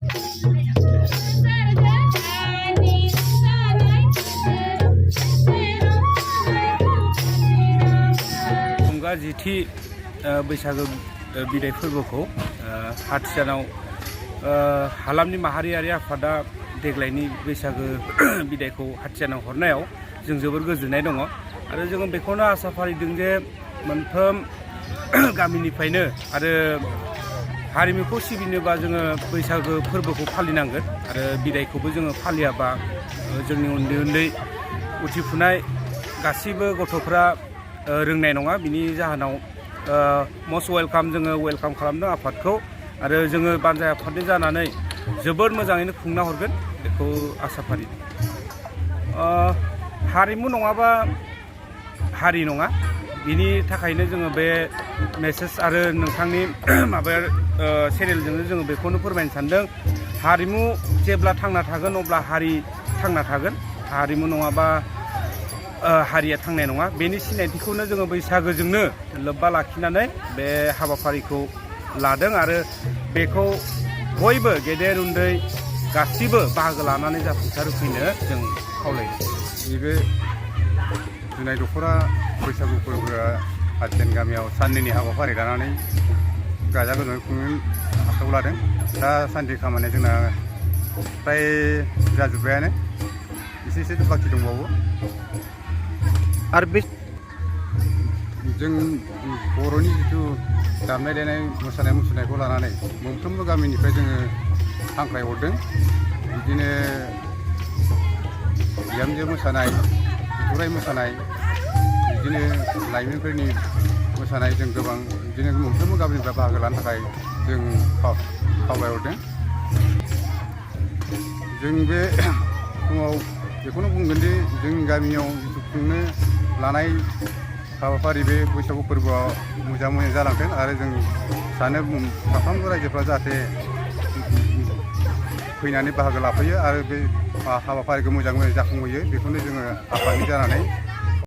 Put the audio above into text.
खुंगा जिथि बैसागो बिदाय फोरबोखौ हाथिसानाव हालामनि माहारियारि आफादा देग्लायनि बैसागो बिदायखौ हाथिसानाव हरनायाव जों जोबोर गोजोननाय दङ आरो जों बेखौनो आसा फारिदों जे मोनफ्रोम गामिनिफ्रायनो आरो हारिमुखौ सिबिनोबा जोङो बैसागो फोरबोखौ फालिनांगोन आरो बिदायखौबो जोङो फालियाबा जोंनि उन्दै उन्दै उथिफुनाय गासिबो गथ'फ्रा रोंनाय नङा। बिनि जाहोनाव मस्ट वेलकाम जोङो वेलकाम खालामदों आफादखौ आरो जोङो बानजाय आफादनि जानानै जोबोर मोजाङैनो खुंना हरगोन बेखौ आसा फारिदों। हारिमु नङाबा हारि नङा, बिनि थाखायनो जोङो बे मेसेज आरो नोंथांनि माबाया चेनेलजोंनो जोङो बेखौनो फोरमायनो सानदों। हारिमु जेब्ला थांना थागोन अब्ला हारि थांना थागोन, हारिमु नङाबा हारिया थांनाय नङा। बेनि सिनायथिखौनो जोङो बैसागोजोंनो लोब्बा लाखिनानै बे हाबाफारिखौ लादों आरो बेखौ बयबो गेदेर उन्दै गासिबो बाहागो लानानै जाफुंसार होफैनो जों खावलायो। नैबे जुनाय दख'रा बैसागु फोरबोआ हाथिसान गामियाव साननैनि हाबाफारि लानानै गाजा गोमजायै खुंनो आखायाव लादों। दासान्दि खामानिया जोंना फ्राय जाजोब्बायानो, एसे बाखि दंबावो। आरो बे जों बर'नि जिथु दामनाय देनाय मोसानाय मुसुरनायखौ लानानै मोनफ्रोमबो गामिनिफ्राय जोङो हांख्राय हरदों। बिदिनो बिहामजो मोसानाय, बिथराइ मोसानाय, बिदिनो लाइमोनफोरनि मोसानाय जों गोबां बिदिनो मोनफ्रोमबो गामिनिफ्राय बाहागो लानो थाखाय जों खावलायहरदों। जों बे समाव बेखौनो बुंगोन दि जोंनि गामियाव जिथु खुंनो लानाय हाबाफारि बे बैसागु फोरबोआव मोजाङै जालांथों आरो जों सानो साफ्रोमबो रायजोफ्रा जाहाथे फैनानै बाहागो लाफैयो आरो बे हाबाफारिखौ मोजाङै जाफुंहोयो, बेखौनो जोङो आफादनि जानानै